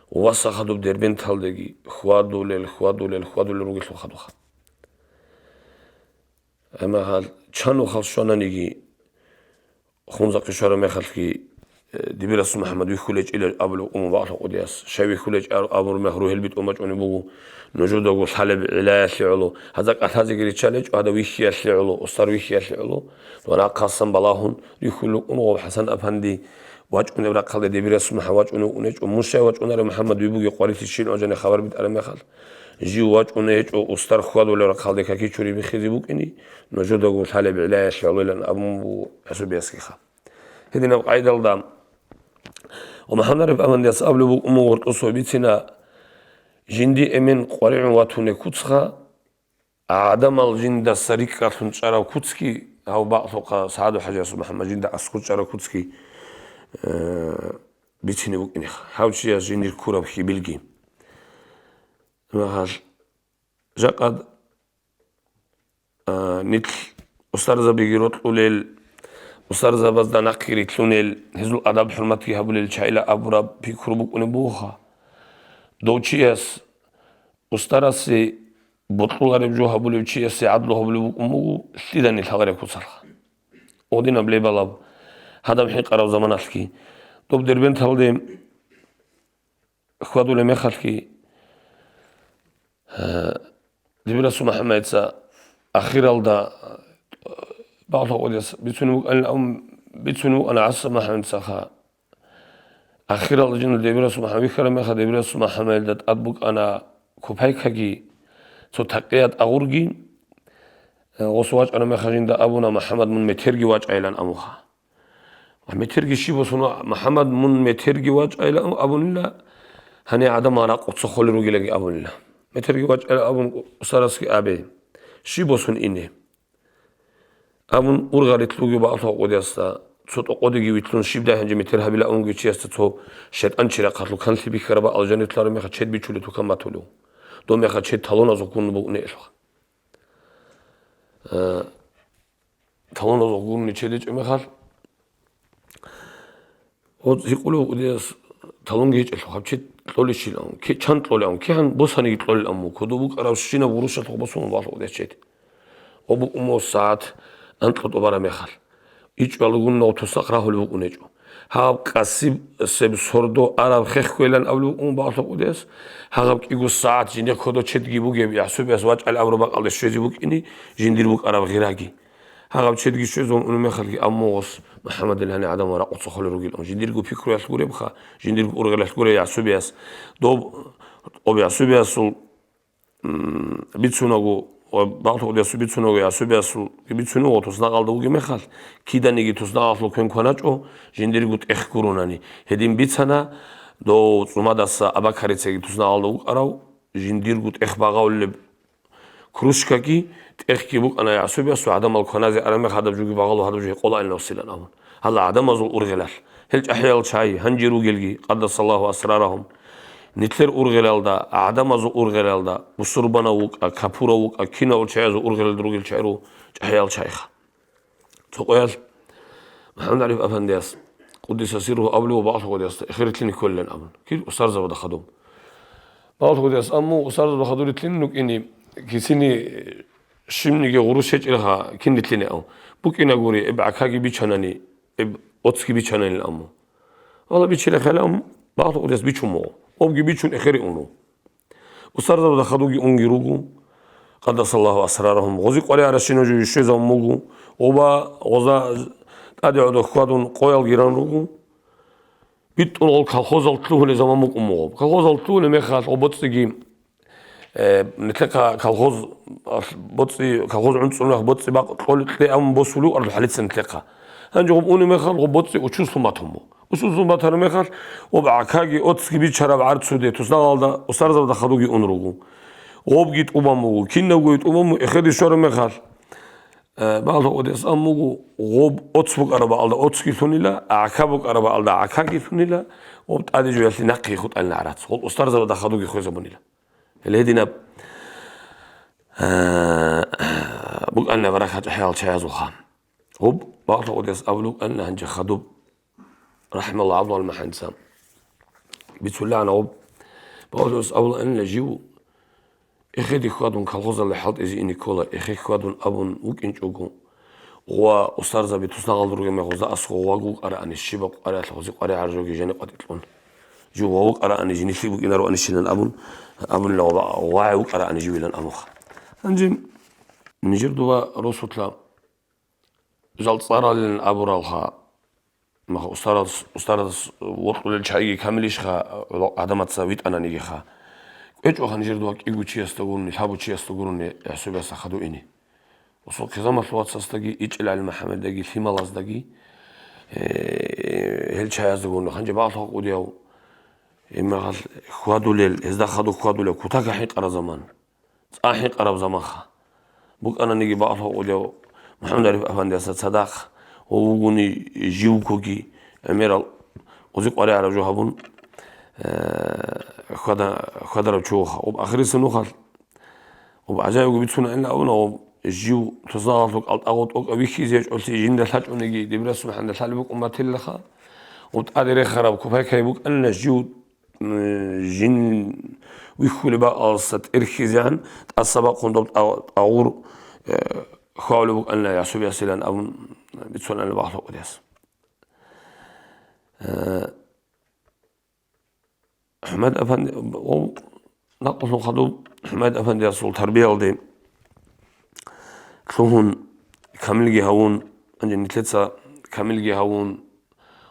Уваса хадуб Дербенталдеги, хьвадулел, хьвадулел, хьвадулел ругелъул хадуха. Амма гьал чан вахал щвананиги, Хунзахъе щвараб мехалъги, э, Дибирасул МухӀаммад вихьулечӀила абулеб уму бакълъа кӀудияс. Щай вихьулечӀ ар-, абур мех ругьел битӀун бачӀунеб буго, нужедаго лъалеб гӀиллаялъе гӀоло, гьазда кӀалъазеги риччалечӀо, гьадав вихьиялъе гӀоло, устар вихьиялъе гӀоло. Ва рахъасан балагьун рихьулел рукӀун гъов ХӀасан-афанди вачӀунеб рахъалде Дибирасул МухӀаммад вачӀунев вукӀунечӀо, мун щай вачӀунарев, МухӀаммад, ви бугеб къварилъи щиб гӀажани хабар битӀараб мехалъ, жив вачӀунечӀо, устар хьвадулел рахъалде какичури бихизе букӀине, нужедаго лъалеб гӀиллаялъе гӀолойилан абун буго гӀасубиясгиха. Гьединаб къайдалда ва МухӀаммад-ГӀариф-афандияс абулеб букӀун буго гъоркьосо бицина, жинди эмен къваригӀун ватуне куцха, гӀадамал жиндаса рикӀкӀалъун чӀарав куцги, гьав бакълъухъа СагӀаду-хӀажиясул МухӀаммад жинда аскӀор чӀарав куцги, э, бицине букӀинеха. Гьав чияс жиндир ккураб хьибилги. Магьал, жакъад, а, нилъ устарзабиги рокьулел, устарзабазда нахъги рилълъунел, гьезул адаб-хӀурматги гьабулел чайила абураб пикру букӀунеб бугоха. Дов чияс устарасе бокьулареб жо гьабулев чиясе гӀадлу гьабулеб букӀун буго лъиданиги лъалареб куцалха. Гъодинаб лебалаб гьадаб хӀинкъараб заманалъги. Доб Дербенталде хьвадулеб мехалъги, э, Дибирасул МухӀаммадица ахиралда, э, бакълъа къодияс бицунеб букӀанилан, бицунеб букӀана ГӀасса МухӀаммадицаха. Ахирал жинда Дибирасул МухӀаммад вихьараб мехалъ, Дибирасул МухӀаммадилда тӀад букӀана купайкаги, цо такъият агъурги. Э, гъос вачӀараб мехалъ жинда абуна, МухӀаммад, мун метерги вачӀайилан абунха. Ва метерги щиб босун, МухӀаммад, мун метерги вачӀайилан абунила, гьанир гӀадамал ракъуца холел ругелаги абунила. Метерги вачӀайилан абун, устарасги абе, щиб босун ине? Абун, ургъалилъ вугев бакълъа къодиясда, цо тӀокъодеги вилълъун, щибдай гьанже метер гьабила унгев чиясда цо шайтӀанчи рахъалъул канлъи бихьараб бакӀал жанирлъараб мехалъ чед бичулев тукан батулев. Доб мехалъ чед талоназухъ гун букӀунеб гьелъухъ. Э, талоназухъ гунни чед гьечӀеб мехалъ, Гъоз гьикъулев кӀудияс талонги гьечӀелъул, гьаб чед кьолищилан, ки-, чан кьолилан, кигӀан босаниги кьолилан мун, кодоб букӀарабщинаб гъурущалъухъ босун валъ кӀудияс чед. Гъоб букӀун буго сагӀат анкьа тӀубараб мехалъ. ИчӀвалгун ногъ тусахъ рагьулеб букӀун гьечӀо. Гьаб къасиб себ сордо араб хеххвелан абулеб букӀун бакълъа кӀудияс, гьагъаб кӀиго сагӀат жиндир кодо чедги бугеб, гӀасубияс вачӀал абураб бакӀалде щвезе букӀине жиндир букӀараб гъираги. Гьагъаб чедги щвезун унеб мехалъги, амма гъос МухӀаммадил гьанир гӀадамал ракъуца холел ругилан, жиндирго пикруялъ гуребха, жиндирго ургъелалъ гуреб гӀасубияс. Доб, доб гӀасубиясул, м, бицунаго ва бакълъа кӀудиясул бицунаго гӀасубиясул бицунев ва туснакъалда вугеб мехалъ, киданиги туснакъалъул квен кваначӀо, жиндирго тӀех гурунани. Гьедин бицана, дов ЦӀумадаса Абакарицаги туснакъалда вукӀарав, жиндирго тӀех багъавулеб кружкаги, тӀехги букӀана гӀасубиясул, гӀадамал кваназе араб мехалъ гьадаб жуги багъалу, гьадаб жуги къолайилан василан абун. Гьала гӀадамазул ургъелалъ. Гьел чӀахӀиял чай, гьанже ругелги, къаддасаллагьу асрарагьум. Нилъер ургъелалда, гӀадамазул ургъелалда, бусурбанав вукӀа, капурав вукӀа, кинавал чаязул ургъелалда ругел чай ру-, чӀахӀиял чайха. Цо къоялъ МухӀаммад ГӀариф-афандияс, къуддиса сирругьу, абулев бакълъа кӀудиясда, эхиралъе кколилан абун. Кир устарзабада хадуб. Балагьулъ гъудияс амму устарзабазда хадур рилълъин рукӀине, кисини щибниги гъурущ гьечӀелха кин рилълъине ав. БукӀинагури, эб гӀакаги бичанани, эб оцги бичананил амму. Вала бичила хӀела амму, балагьулъ гъудияс бичун буго. Обги бичун эхери уну. Устарзабазда хадуги унги руго. Къаддасаллагьу асрарагьум. Гъози къваригӀаращинав жо ишезавун буго. Оба гъоза тӀаде гӀодо хьвадун къоялги ран руго. БитӀун гъол колхозал лъугьулел заман букӀун буго. Колхозал лъугьулел мехалъ гъо боцӀиги, э, нилъехъа колхоз, боцӀи, колхоз гӀунцӀун мех боцӀи бакъ кьолел кье абун босулев арлу хӀалицин нилъехъа. Гьанже гъоб унеб мехалъ гъо боцӀи учуслъун батун буго. Учуслъун батараб мехалъ, гъоб гӀакаги оцги бичараб гӀарцуде туснагъалда устарзабазда хадуги ун руго. Гъобги тӀубан буго, кинабгоги тӀубан буго, эхеде щвараб мехалъ. Э, балагьулъ гъудияс аммуго, гъоб оц букӀараб бакӀалда оцги лъунила, гӀака букӀараб бакӀалда гӀакаги лъунила, гъоб тӀаде жоялъе нахъе хутӀалин гӀарац. Гъол устарзабазда хадуги хвезабунила. Гьеле гьединаб, э, букӀанила баракат гьаял чаязулха. Гъоб балагьулъ гъудияс абулеб букӀанила гьанже хадуб. РахӀималлагьу ГӀабдуллагь МахӀмудица. БицуллагӀана гъоб. Балагьулъ абулаанила жив, эхеде хьвадун колхозалде хӀалтӀизе ине ккола, эхе хьвадун абун вукӀинчӀого, гъова устарзаби туснагъалда ругел мехалъ гъозда асхъо гъоваго вукӀараани, щибаб къваригӀалъ гъози къваригӀараб жоги жаниб къватӀилъун. Жив гъов вукӀараани, жинилъи букӀинароанищилан абун, абунила гъова, гъовагӀи вукӀараани живилан абуха. Гьанже нижер дова росулъа жал цӀаралилан абуралха, Мах устарас, устарас вокьулел чагӀиги камилищха, гӀадамаца витӀананигиха? КӀвечӀоха нижер дова кӀиго чиясда гурони, лъабго чиясда гурони гӀисабиясда хадур ине. Усул хъизамалъул вацасдаги, ИчӀил ГӀалимухӀаммаддаги, лъималаздаги, э, гьел чаязда гурони. Гьанже балагьулъ гъудияв, гьеб мехалъ хьвадулел, гьезда хадур хьвадулев кутакаб хӀинкъараб заман. ЦӀа хӀинкъараб заманха. БукӀананиги балагьулъ гъудияв МухӀаммад ГӀариф афандиясда цадахъ ва вугони живгоги гӀемерал гъози къваригӀараб жо гьабун, э, хьвада-, хьвадарав чи вуха. Гъоб ахирисеб нухалъ, гъоб гӀажаибго бицунаинилан абуна, гъоб жив туснагъалъул кӀалтӀа гъотӀ букӀа вихьизе гьечӀолъи жинда лъачӀониги, дибирасул хӀанда лъалеб букӀун батилалха, гъоб тӀаде рехараб купайкай букӀанила жив жин вихьулеб бакӀалдаса тӀерхьизегӀан тӀаса бахъун доб тӀа-, тӀагъур, э, хьвавулеб букӀанила гӀисабиясилан абун бицунаинилан балагьулъ гъудияс. Э, ХӀумайд афанди, о, накълулъун хадуб ХӀумайд афандиясул тарбиялде лъугьун, камилги гьавун, гьанже нилъеца камилги гьавун,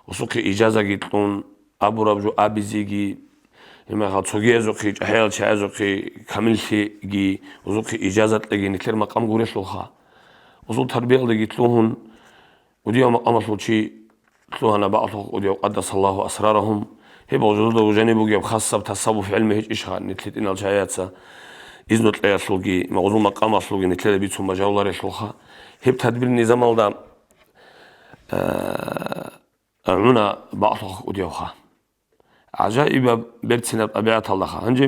усухъе ижазаги кьун, абураб жо абизеги, гьебмехалъ цогиязухъе, чӀахӀиял чагӀазухъе камиллъиги, узухъе ижаза кьеги нилъер макъам гурелъулха. Усул тарбиялдеги лъугьун, гъудияв макъамалъул чи лъугьана балагьулъ гъудияв, къаддасаллагьу асрарагьум. Гьеб гъозуда жаниб бугеб хасаб тасаввуф гӀелми гьечӀищха нилъ гьитӀинал чагӀияца изну кьеялъулги, магъзул макъамалъулги нилъеда бицун бажаруларелъулха. Гьеб тадбир-низамалда, э, гӀуна балагьулъ гъудиявха. ГӀажаибаб берцинаб тӀабигӀаталдаха. Гьанже,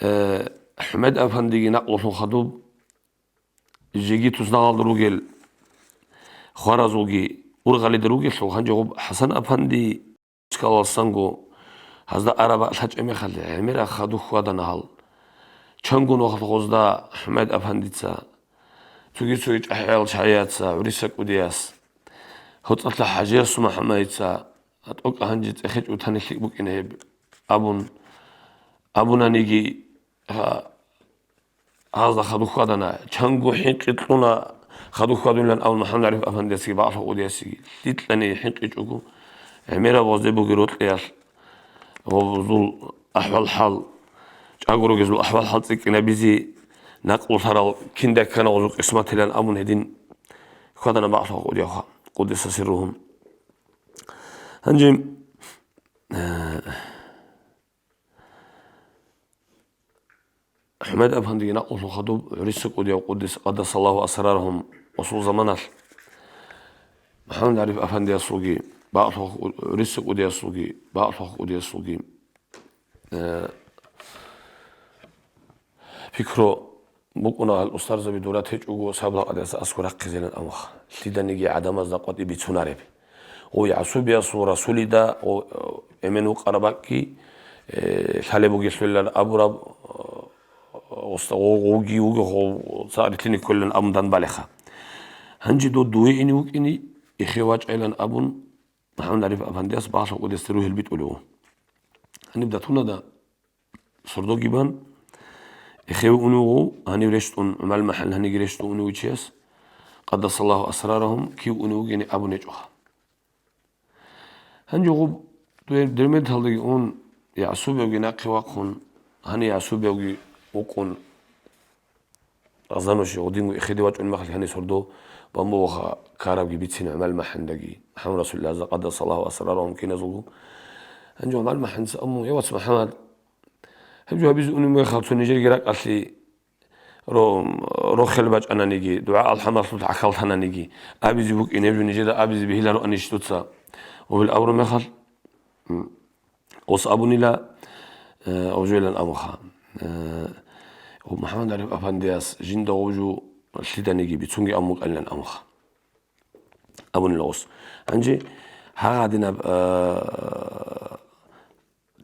э, ХӀумайд афандиги накълулъун хадуб, жеги туснагъалда ругел хваразулги ургъалида ругелъул, гьанже гъуб ХӀасан афанди скалалсанго гьазда араб бакӀ лъачӀеб мехалъ, гӀемераб хадуб хьвадана гьал. Чанго нухалъ гъозда ХӀумайд афандица, цоги-цоги чӀахӀиял чагӀияца, ГӀуриса кӀудияс, ГьоцӀалъа ХӀажиясул МухӀаммадица, тӀокӀ гьанже цӀехечӀо тани лъикӀ букӀина гьеб абун, абунаниги, гьа, гьазда хадуб хьвадана, чанго хӀинкъи кьуна хадуб хьвадулилан абун МухӀаммад ГӀариф афандиясги балагьулъ гъудиясги лъикӀлъани хӀинкъичӀого, гӀемераб гъозде бугеб рокьиялъ гъозул ахӀвал-хӀал, чӀаго ругезул ахӀвал-хӀал цӀикӀкӀинабизе, накълулъарал кинда ккана гъозул къисматилан абун гьедин хьвадана балагьулъ гъудиявха, къуддиса сирругьу. Гьанже, э, ХӀумайд афандиги накълулъун хадуб ГӀуриса кӀудияв, къуддис-, къаддасаллагьу асрарагьум, усул заманалъ МухӀаммад ГӀариф афандиясулги, балагьулъ ГӀуриса кӀудиясулги, балагьулъ кӀудиясулги, э, пикру букӀуна, гьал устарзаби дурат гьечӀого сабла къадаса аскӀор рахъизелан амуха. Лъиданиги гӀадамазда къватӀи бицунареб. Гъой гӀасубиясул расулида, гъо-, эмен вукъараб бакӀги, э, лъалеб бугелъулилан абураб, э, гъоста-, гъо-, гъоги вуго гъо-, ца рилълъине кколилан абун данбалеха. Гьанже дов дуе ине вукӀине, эхе вачӀайилан абун, МухӀаммад ГӀариф Афандияс багьлъун кӀудиясде ругьел битӀулев. Гьаниб датунада сордоги бан, эхе унев гъов, гьанив рещтӀун, ГӀумал МахӀалин гьаниги рещтӀун унев чияс, къаддасаллагьу асрарагьум, кив унев вугени абун гьечӀоха. Гьанже гъуб дермедалдаги ун, ЯгӀсубевги нахъе вахъун, гьанив ЯгӀсубевги вукӀун, Азаноши гъудинго эхеде вачӀун махалъ гьанив сордо бамбугъаха ккарабги бицин ГӀумал МахӀандаги, МухӀаммад Расулиллагьазда къаддасаллагьу асрарагьум киназулгун. Гьанже ГӀумал МахӀандаца абун: «Я вац МухӀаммад, гьеб жо гьабизе унеб мехалъ цо нижерги ракӀалъе ро-, рохел бачӀананиги, дугӀа-алхӀамалъулъ гӀахьаллъананиги, абизе букӀин, гьеб жо нижеда абизе бегьилароанищ дуца?» Гьобил абураб мехалъ, м, Ос абунила, э, гъобжойлан амуха. Э, МухӀаммад ГӀариф Афандияс жинда гъобжу лъиданиги бицунги амукъанилан амуха. Абунила ос. Гьанже гьагъадинаб, э,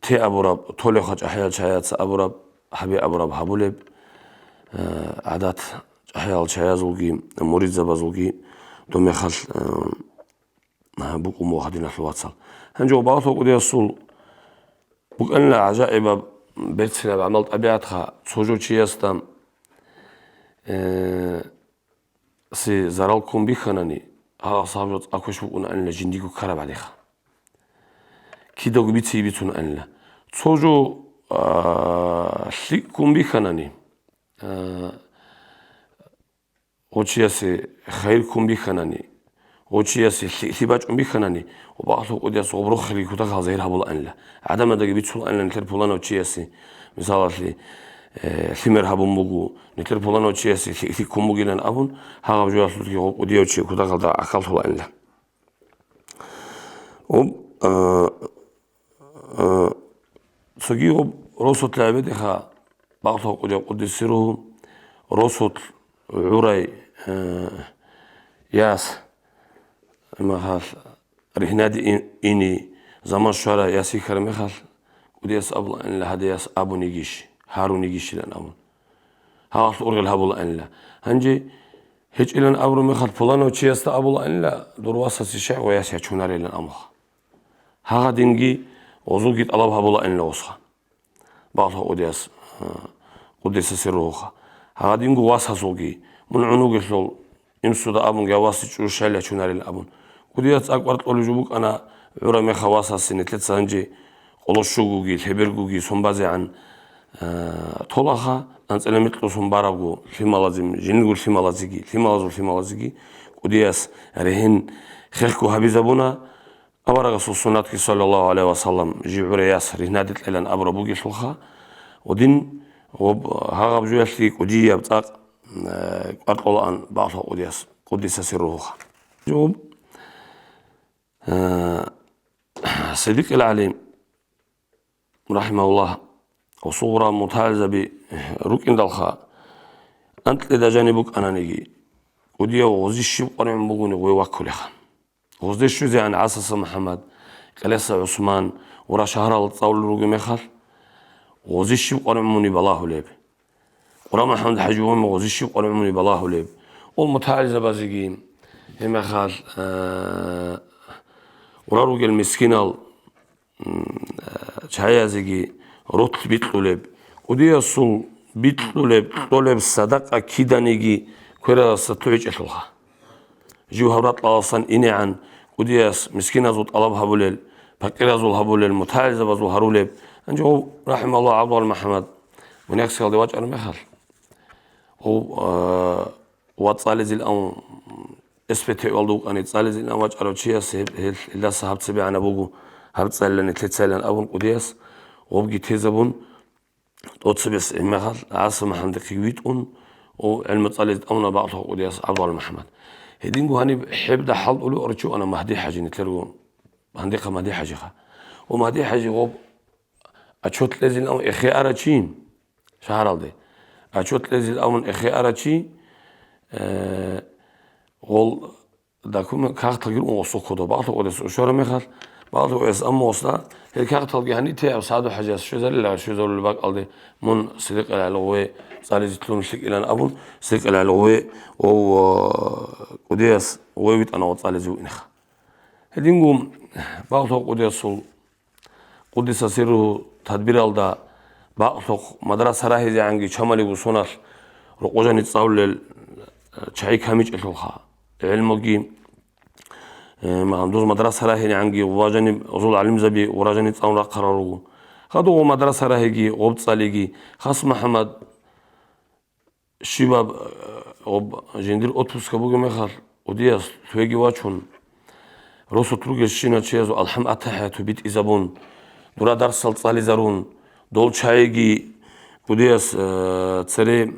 те абураб, толеха чӀахӀиял чаяца абураб, гьабе абураб гьабулеб, э, гӀадат чӀахӀиял чаязулги, муридзабазулги домехалъ, э, букӀун буго гьадиналъул вацал. Гьанже ва багьлъул кӀудиясул букӀанила гӀажаибаб берцинаб гӀамал-тӀабигӀатха цо жо чиясда, э, си зарал ккун бихьанани, гьагъас гьаб жо цӀакъ квеш букӀунаанила жиндиго ккараб гӀадиха. Кидаго бициги бицунаанила. Цо жо, а, лъикӀ ккун бихьанани, а, гъо чиясе хайир ккун бихьанани, гъо чиясе лъикӀлъи бачӀун бихьанани, ва багьлъул кӀудияс гъоб рохелги кутакалда загьир гьабулаанила. ГӀадамаздаги бицулаанила нилъер пуланав чиясе, мисалалъе, э, лъимер гьабун буго, нилъер пуланав чиясе лъикӀлъи ккун бугилан абун, гьагъаб жоялъулъги гъоб кӀудияв чи кутакалда гӀахьаллъулаанила. Гъоб, э, Э, цоги гъоб росулъ гӀебедиха, багьлъул кӀудияв къуддиса сирругьу, росулъ гӀурай, э, яс, махалъ, ригьнаде ин-, ини, заман щварай яс йихьараб мехалъ, кӀудияс абулаанила гьадияс абун йигищ, гьарун йигищилан абун. Гьагъалъ ургъел гьабулаанила. Гьанже гьечӀилан абураб мехалъ пуланав чиясда абулаанила, дур васасе щай гъояс ячунарилан амуха. Гьагъадинги гъозулги тӀалаб гьабулаанила осха. Багьлъа кӀудияс, а, къуддиса сирругьуха. Гьагъадинго васасулги, мун гӀунугелъул, имсуда абунги, гьав васе чӀужу щайил ячунарил абун. КӀудияс цӀакъ варкьулев жо букӀана, гӀураб меха васасе нилъеца гьанже къоло щугоги, лъебергоги сон базегӀан, а, толаха, анцӀила микьго сон барабго лъималазе, жиндирго лъималазеги, лъималазул лъималазеги, кӀудияс регьин хехго гьабизабуна, Аварагасул суннатги, саллаллагьу гӀалайгьи ва саллам, жив гӀурай яс ригьнаде кьелан абураб бугелъулха, гъодин гъоб гьагъаб жоялъе кӀудияб цӀакъ, э, кӀвар кьолаан багьлъа кӀудияс, къуддиса сирругьуха. Жо, э, Сиддикъил ГӀали, рахӀимагьуллагь, гъосул гъураб мутагӀилзаби рукӀиндалха, анкьида жаниб букӀананиги, кӀудияв гъози щиб къваригӀун бугони гъой ваккулеха. Гъозде щвезегӀан ГӀасаса МухӀаммад, Къелеса ГӀусман ва рашагьарал цӀалулел ругеб мехалъ, гъози щиб къваригӀун муни балагьулеб? Къура МухӀаммад ХӀажи вугони гъози щиб къваригӀун муни балагьулеб? Ол мутагӀилзабазеги, гьеб мехалъ, э, гъура ругел мискинал, м, э, чаязеги ролъ бикьулеб, кӀудиясул бикьулеб, кьолеб садакъа киданиги квералдаса лъугӀичӀелъулха. Жив гьаб ракьалдасан инегӀан, кӀудияс мискиназул тӀалаб гьабулел, пакъиразул гьабулел, мутагӀилзабазул гьарулеб. Гьанже гъов, рахӀимагьуллагь, ГӀабдул МухӀаммад Мунягсиялде вачӀараб мехалъ, гъов, а, ва цӀализил ан, эс пи тэ-валда вукӀани, цӀализил ан вачӀарав чияс гьеб-, гьел-, гьелдаса гьаб цебегӀанаб буго, гьаб цӀалилан, нилъер цӀалилан абун кӀудияс, гъобги тезабун, тӀоцебесеб мехалъ ГӀаса МухӀаммадихъе витӀун, о, гӀелму цӀализе тӀамуна багьлъа кӀудияс ГӀабдул МухӀаммад. Гьединго гьаниб хӀебда хӀалтӀулев арчи вана Магьди-хӀажи, нилъерго гьандихъа Магьди-хӀажиха. О, Магьди-хӀажи гъоб отчёт кьезилан эхе арачи шагьаралде. Отчёт кьезилан эхе арачи, э, гъол документ, кагъталги руго гъосул кодоб, багьлъа кӀудияс ушараб мехалъ, Балъу эс амма осда, гьел кагъталги гьанитеаб СагӀду-хӀажияс щвезарила, щвезарулеб бакӀалде мун Сидикъил ГӀали гъове цӀализе лъун лъикӀилан абун, Сидикъил ГӀали гъове ов, э, кӀудияс гъове витӀана ва цӀализе вугӀинха. Гьединго Балъу кӀудиясул Къуддиса сирругьу тадбиралда бакълъухъ мадраса рагьизегӀанги чамалиго соналъ рокъо жанив цӀалулел, э, чагӀи камичӀелъулха. ГӀелмуги, э, ма-, дуз мадраса рагьинегӀанги ва жанив гъозул гӀалимзаби ва жанив цӀалун рахъарал руго. Хадув мадраса рагьиги, гъоб цӀалиги, Хас МухӀаммад щибаб, э, гъоб жиндир отпуска бугеб мехалъ, кӀудияс лъугьеги вачун, росулъ ругелщинал чиясул алхӀам-аттахӀияту битӀизабун, дура дарсал цӀализарун, дол чагӀиги кӀудияс, э, цере,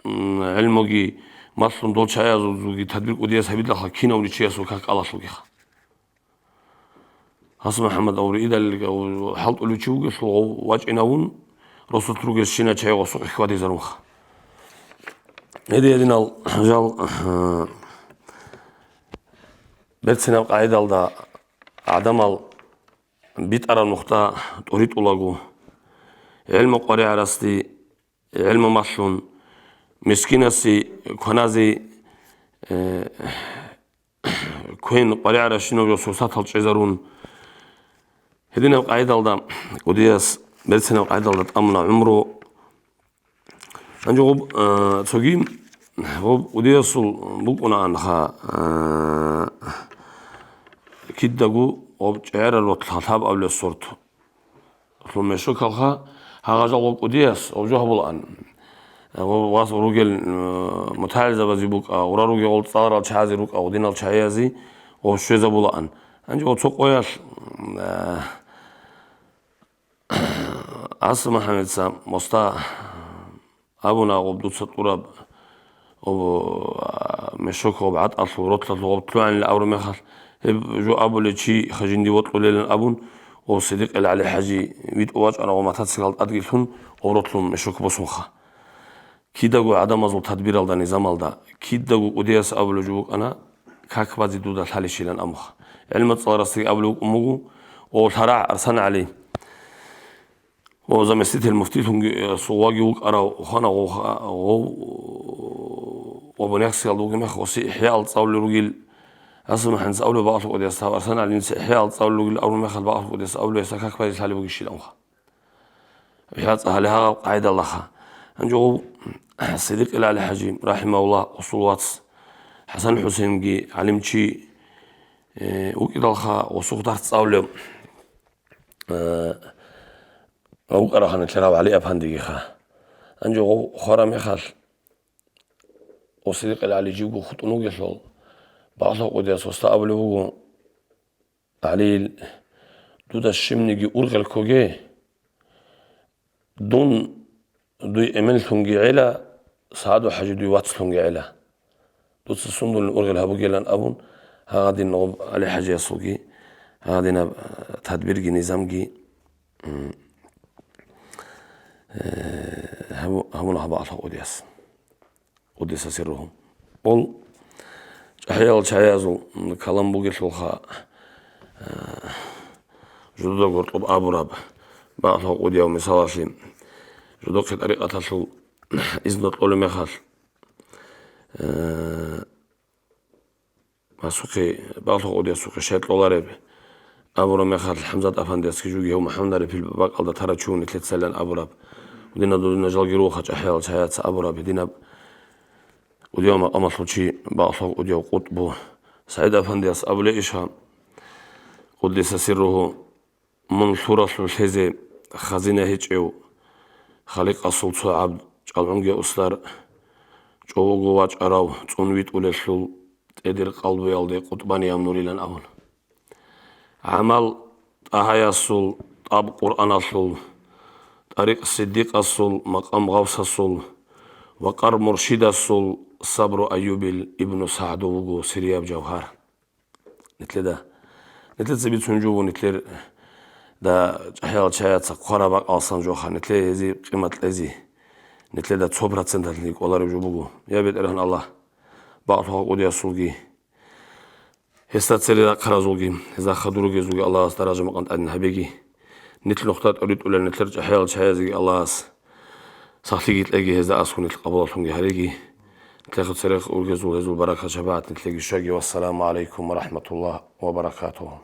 м, гӀелмуги малъун, дол чагӀиязулги тадбир кӀудияс гьабидалха, кинавни чиясул как кӀалалъугеха. Хас МухӀаммад аври идал хӀалтӀулев чи вугелъул гъов вачӀинавун, росулъ ругелщинал чагӀи гъосухъе хьвадизарунха. Гьедин гьединал жал, э, берцинаб къагӀидалда гӀадамал битӀараб нухда тӀуритӀулаго, гӀелму къваригӀарасде гӀелму малъун, мискинасе кваназе, э, квен къваригӀаращинав жо сурсатал чӀезарун. Гьединаб къайдалда кӀудияс берцинаб къайдалда тӀамуна гӀумру. Гьанже гъуб, э, цоги гъуб кӀудиясул букӀунаанха, э, кидаго гъуб чӀегӀерал ротла лъаб абулеб сорт. Лъун мешокалха, гьагъажал гъуб кӀудияс гъуб жо гьабулаан. Гъуб вас ругел, э, мутагӀилзабазе букӀа, гъура ругел гъол цӀаларал чагӀазе рукӀа, гъудинал чагӀиязе гъуб щвезабулаан. Гьанже гъуб цо къоялъ, э, Гьас МухӀаммадица моста абуна, гъуб дуца тӀураб, гъуб, а, мешок гъуб гӀатӀалъул, ротлъалъул гъуб лъугӀанила абураб мехалъ, гьеб жо абулев чи хажинди вокьулелан абун, гъуб Сидикъил ГӀали-хӀажи витӀун вачӀана гъуб мотоцикл тӀадги лъун, гъуб ротлъун мешок босунха. Кидаго гӀадамазул тадбиралда, низамалда, кидаго кӀудияс абулеб жо букӀана, как базе дуда лъалищилан амуха. ГӀелму цӀаларасдаги абулеб букӀун буго, о, лъарагӀ Арсан ГӀали, о, заместитель муфтилъунги, э, сугъваги вукӀарав, хвана гъов-, гъов-, ва бунехсиялда вугеб мех, оси ихӀяал цӀалулел ругел, Гьас МухӀаммадица абулеб бакълъу кӀудияс, гьав Арсан ГӀалиница ихӀяал цӀалулел ругел абураб мехалъ бакълъу кӀудияс абулеб гьесда как базе лъалеб бугищилан амуха. ГӀяцӀа гьале гьагъаб къайдалаха. Гьанже гъов Сидикъил ГӀали-хӀажи, рахӀимагьуллагь, усул вац, ХӀасан-ХӀусейнги гӀалимчи, э, вукӀидалха, гъосухъ дарс цӀалулев, э, вукӀарахана лъарав ГӀали-апандигиха. Гьанже гъов хвараб мехалъ, гъов Сидикъил ГӀали живго хутӀун вугелъул, бакълъу кӀудияс гьесда абулеб буго, ГӀалил, дуда щибниги ургъел ккоге, дун дуй эменлъунги гӀела, СагӀду-хӀажи дуй вацлъунги гӀела. Дуца сундулин ургъел гьабугилан абун, гьагъадин гъуб ГӀали-хӀажиясулги, гьагъадинаб, э, тадбирги, низамги, м, э, гьабу-, гьабуна гьаб бакълъу кӀудияс. Къуддиса сирругьу. Ол чӀахӀиял чагӀиязул калам бугелъулха, а, жидеда гьоркьоб абураб, бакълъу кӀудияв мисалалъе, жидехъе тӀарикъаталъул изну кьолеб мехалъ, а, Гьасухъе, бакълъу кӀудиясухъе щай кьолареб абураб мехалъ, ХӀамзат-апандиясги жуги гьев МухӀаммад Арифил бакӀалда тарав чи вуни лъецайилан абураб, гьединаб додинал жалги ругоха чӀахӀиял чагӀияца абураб, гьединаб кӀудияв макъамалъул чи, бакълъу кӀудияв къутбу СагӀид-апандияс абулей иша, къуддиса сирругьу, Мун лъуралъур лъезе хазина гьечӀев, Халикъасул цо гӀабд чӀалгӀунги услар, чӀового вачӀарав цӀун витӀулелъул тӀедер къалбуялде къутбанияб нурилан абун. ГӀамал тӀагьаясул, тӀаб Къуръаналъул, тӀарикъ Сиддикъасул, макъам гъавсасул, вакъар муршидасул, сабру Айюбил ибну СагӀду вуго сирияб жавгьар. Нилъеда, нилъеца бицун жо вуго, нилъер да чӀахӀиял чаяца хъвараб бакӀалсан жоха, нилъее гьезие къимат кьезе, нилъеда цо проценталъни кӀолареб жо буго. Я БетӀергьан Аллагь, бакълъуха кӀудиясулги, Гьесда цере рахъаразулги, гьезда хадур ругезулги Аллагьас даража-макъам тӀадин гьабеги. Нилъ нухда тӀоритӀулел нилъер чӀахӀиял чагӀазеги Аллагьас сахлъиги кьеги, гьезда аскӀун нилъ къабулалъунги гьареги. Нилъехъе цере ургезул гьезул баракат-шапагӀат нилъеги щвеги. Вассаламу гӀалайкум ва рахӀматуллагь ва баракатугьу.